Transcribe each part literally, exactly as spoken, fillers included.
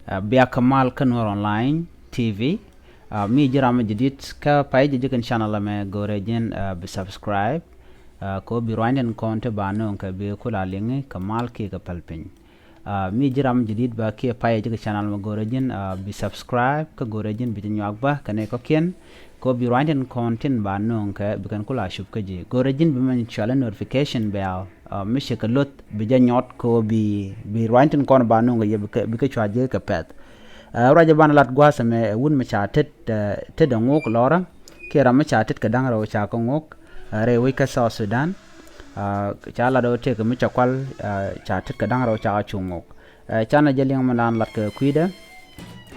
Bia kɛ mal kä Nuɔr Online T V. Mi ji̱ ram mi jadid kä pay jɛ ji̱ kɛn channel ɛmɛ, go̱rɛ ji̱n bi subscribe. Kɛ ɣöö bi ruanydiɛn kɔn ti ba nööŋ kɛ bi kula liŋi kɛ mal kiɛ kɛ päl piny. Mi ji̱ ram mi jadid bä kiɛ pay jɛ ji̱ kɛ channel ɛmɛ, go̱rɛ ji̱n bi subscribe, kä go̱rɛ ji̱n bi jɛ nyuak bä kɛ nɛy kɔ̱kiɛn. Kɛ ɣöö bi ruanydiɛn kɔn tin ba nööŋ kɛ bi kɛn kula cup kä ji̱. Go̱rɛ ji̱n bi mɛn cuali notification bell, mi cɛ kɛ loth bi jɛ nyɔt kɛ ɣöö bi, bi ruany tin kɔn ba nööŋ kɛ yɛ bi kɛ, bi kɛ cua ji̱ kɛ pɛth. Ruac ɛ banɛ lat gua̱a̱th ɛmɛ ɛ wut mi ca tet, tet ɛ ŋok lɔrä kiɛ ram mi ca tet kɛ da̱ŋ rɛw ca kɛ ŋok rɛy wec kä South Sudan. Ca lat ɛ wä tëëkɛ mi ca kual, ca tet kɛ da̱ŋ rɛw ca kɛ cu ŋok. Canɛ jɛ liŋ mi naan lat kɛ kui̱dɛ.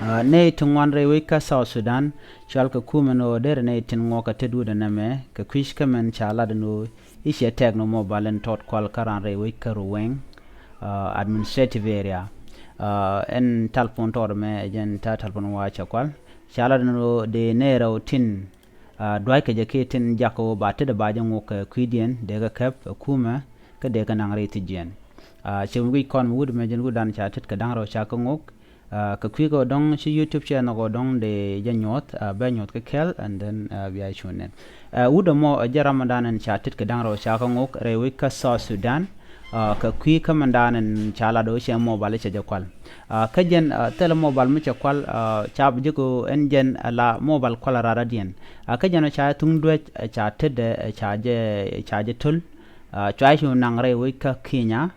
Nɛy ti ŋuan rɛy wec kä South Sudan cual kɛ kumɛ ni ɣöö derɛ nɛy tin ŋuɔk kɛ tet wut ɛnɛmɛ kɛ kui̱c kä mɛn ca lat ɛn ɣöö i̱ ciɛ tɛk ni mobile ɛn tɔt kual kä raan rɛy wec kä Ruweng administrative area. Ɛn telephone tɔt ɛmɛ ɛ jɛn ta telephone wa cɛ kual. Ca lat ɛn ɣöö dee nɛy rɛw tin dua̱ckɛ jɛ kiɛ tin jakä ɣöö ba tetdɛ ba jɛ ŋok kɛ kui̱diɛn, dee kɛ kɛp ɛ kumɛ kä dee kɛ naŋ rɛy thi̱jiɛn. Cɛ mi guic kɔn mi wut ɛmɛ jɛn wut dan ca tet kɛ da̱ŋ rɛw ca kɛ ŋok. Kɛ kui̱ kɛ ɣöö dɔ̱ŋ ci YouTube channel kɛ ɣöö dɔ̱ŋ dee jɛ nyuɔ̱th, bɛ nyuɔ̱th kɛ kɛl and then bia cu nɛn. Wut ɛmɔ ɛ jɛ ram mi dan ɛn ca tet kɛ da̱ŋ rɛw ca kɛ ŋok rɛy wec kä South Sudan. Kɛ kui̱ kä mi dan ɛn ca lat ɣöö cɛ mobile cɛ jɛ kual. Kä jɛn thilɛ mobile mi cɛ kual, ca bi jek ɣöö ɛn jɛn ala mobile kual raradiɛn. Kä jɛn ɔ ca thuŋ duec, ca tetdɛ, ca jɛ, ca jɛ töl. Cua cu naŋ rɛy wec kä Kenya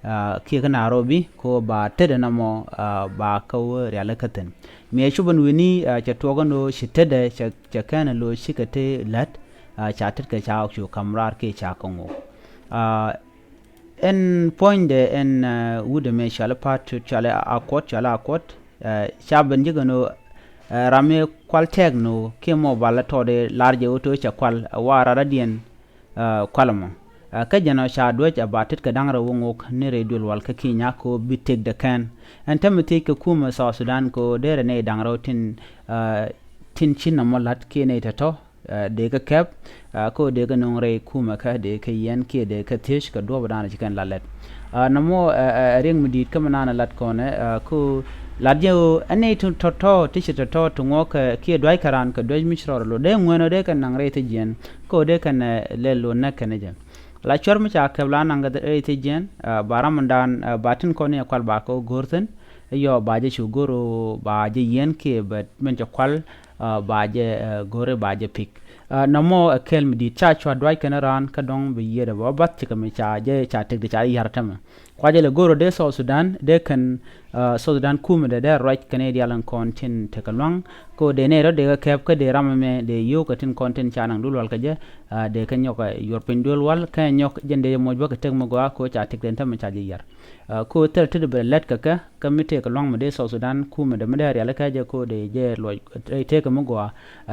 kiɛ kä Nairobi kɛ ɣöö ba tetdɛ nɔmɔ ba kä wä rialikä thi̱n. Mi ɛ cupɛ ni wi̱ni cɛ tuɔɔk ɛn ɣöö ci tetdɛ cɛ, cɛ kɛn ɛ lo̱c cikɛ te lät. Ca tetkɛ ca cu ka̱m raar kiɛ ca kɛ ŋok. Ɛn puɔ̱nydɛ ɛn wut ɛmɛ cuali Patrick, cuali Akuɔt, cuali Akuɔt. Ca ben jek ɛn ɣöö ram mi kual tɛk ni ɣöö kiɛ mobile tɔt i̱ lar jɛ ɣöö to̱ cɛ kual ɛ wa raradiɛn kual ɛmɔ. Kä jɛn ɔ ca duec ɛ ba tet kɛ da̱ŋ rɛw wä ŋok ni rɛy duël wal kä Kenya kɛ ɣöö bi tëkdɛ kɛn. Ɛn täämɛ thiec kɛ kumɛ South Sudan kɛ ɣöö derɛ nɛy da̱ŋ rɛw tin, tin ci nɔmɔ la̱t kiɛ nɛy tɔ̱tɔ̱ dee kɛ kɛp kɛ ɣöö dee kɛ nöŋ rɛy kumɛ kä dee kɛ yiɛn kiɛ dee kɛ thiec kɛ duɔ̱ɔ̱p dan ci kɛn la lɛt. Nɔmɔ ɛ riɛk mi di̱i̱t kä mi naan ɛ lat kɔnɛ kɛ ɣöö lat jɛ ɣöö ɛ nɛy tin tɔ̱tɔ̱ ti ci tɔ̱tɔ̱ ti ŋuɔ̱k kiɛ dua̱ckɛ raan kɛ duec mi ci rɔɔdɛ lo̱t dee ŋuɛ̈n ɣöö dee kɛn naŋ rɛy thi̱jiɛn kɛ ɣöö dee kɛn lɛl lo̱t näk kɛn jɛ. La cuɛr mi ca kɛp la naŋ kɛ rɛy thi̱jiɛn ba ram mindan ba tin kɔn ni ɛ kual ba kɛ go̱r thi̱n. Yɔ ba jɛ cu go̱r ɣöö ba jɛ yiɛn kiɛ bɛ min cɛ kual ba jɛ go̱r ba jɛ pik. Nɔmɔ ɛ kɛl mi di̱i̱t ca cua duac kɛn raan kä dɔ̱ŋ bi yiëëdɛ bä bath cikɛ mi ca jɛ ca tëkdɛ ca yar tämɛ. Kua jɛ lɛ go̱r ɣöö dee South Sudan dee kɛn South Sudan kumɛ dee dee ruac kɛn i̱ diaal in kɔn tin tekɛ lua̱ŋ. Kɛ ɣöö dee nɛy rɔ̱ dee kɛ kɛp kä dee ram ɛmɛ dee yio̱w kɛ tin kɔn tin ca naŋ duël wal kɛ jɛ. Dee kɛ nyɔk ɛ yuɔr piny duël wal kɛ nyɔk jɛn dee jɛ moc bä kɛ tek mi gɔaa kɛ ɣöö ca tëkdɛ tämɛ ca jɛ yar. Kɛ ɣöö thil tetdɛ bɛ lɛt kɛ kɛ kä mi tëëkɛ lua̱ŋ mi dee South Sudan kumɛ dee mi dee rialikä jɛ kɛ ɣöö dee jɛ luɔc tëëkɛ mi gɔaa.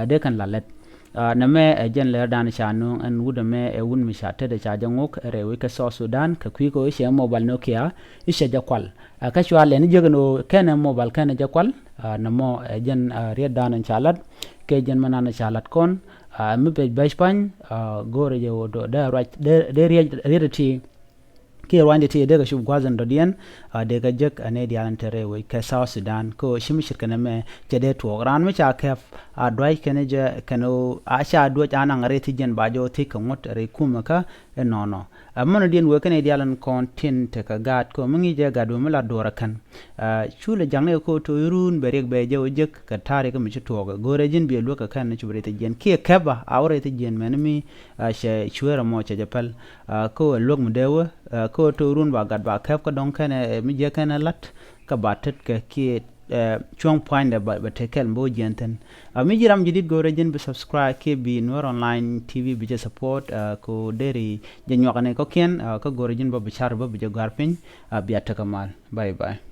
Dee kɛn la lɛt. Nɛmɛ ɛ jɛn lɛr dan ca nööŋ ɛn wut ɛmɛ ɛ wut mi ca tetdɛ ca jɛ ŋok rɛy wec kä South Sudan kɛ kui̱ kɛ ɣöö cɛ mobile Nokia i̱ cɛ jɛ kual. Kä cua lɛn i̱ jek ɛn ɣöö kɛnɛ mobile kɛnɛ jɛ kual. Nɛmɔ ɛ jɛn riet dan ca lat kɛ jɛn mɛ nan ca lat kɔn. Mi pec bɛc pany go̱o̱rɛ jɛ ɣöö dee ruac dee riet ti kiɛ ruanydiɛn ti dee kɛ cup gua̱th in dɔ̱diɛn. Dee kɛ jek ɛ nɛy diaal in te rɛy wec kɛ South Sudan kɛ ɣöö ci mi ce̱tkɛ nɛmɛ cɛ dee tuɔɔk raan mi ca kɛp. A duac kɛn jɛ kɛn ɣöö a ca duec a naŋ rɛy thi̱jiɛn ba jɛ ɣöö thiec kɛ ŋuɔ̱t rɛy kumɛ kä. Ɛnɔnɔ ɛ mɔnɔdiɛn wee kɛn i̱ diaal in kɔn tin tekɛ gaat kɛ ɣöö mi ŋi̱i̱c jɛ gat wee mi la duɔ̱ɔ̱r ɛ kän. Cu lɛ ja̱ŋ ni kɛ ɣöö to̱ i̱ ruun bɛ riɛk bɛ jɛ ɣöö jek kɛ ta̱a̱ riɛk mi ci tuɔɔk ɛ go̱o̱rɛ ji̱n bi ɛ luäk kɛ kän ni cu bi rɛy thi̱jiɛn kiɛ kɛp a a wä rɛy thi̱jiɛn mɛn mi cɛ cueer ɛmɔ cɛ jɛ päl. Kɛ ɣöö ɛ luäk mi dee wä kɛ ɣöö to̱ i̱ ruun ba gat ba kɛp kä dɔ̱ŋ kɛnɛ mi jiäk kɛnɛ la̱t. Kä ba tetkɛ kiɛ cuɔ̱ŋ pua̱nydɛ bɛ te kɛl mi bä wä jiɛn thi̱n. Mi ji̱ ram ji̱ di̱t go̱o̱rɛ ji̱n bi subscribe kiɛ bi Nuer Online T V bi jɛ support. Kɛ ɣöö deri jɛ nyuak ni kɔ̱kiɛn kä go̱o̱rɛ ji̱n bä bi car bä bi jɛ gɔ̱a̱r piny. Bia tekɛ mal. Bye bye.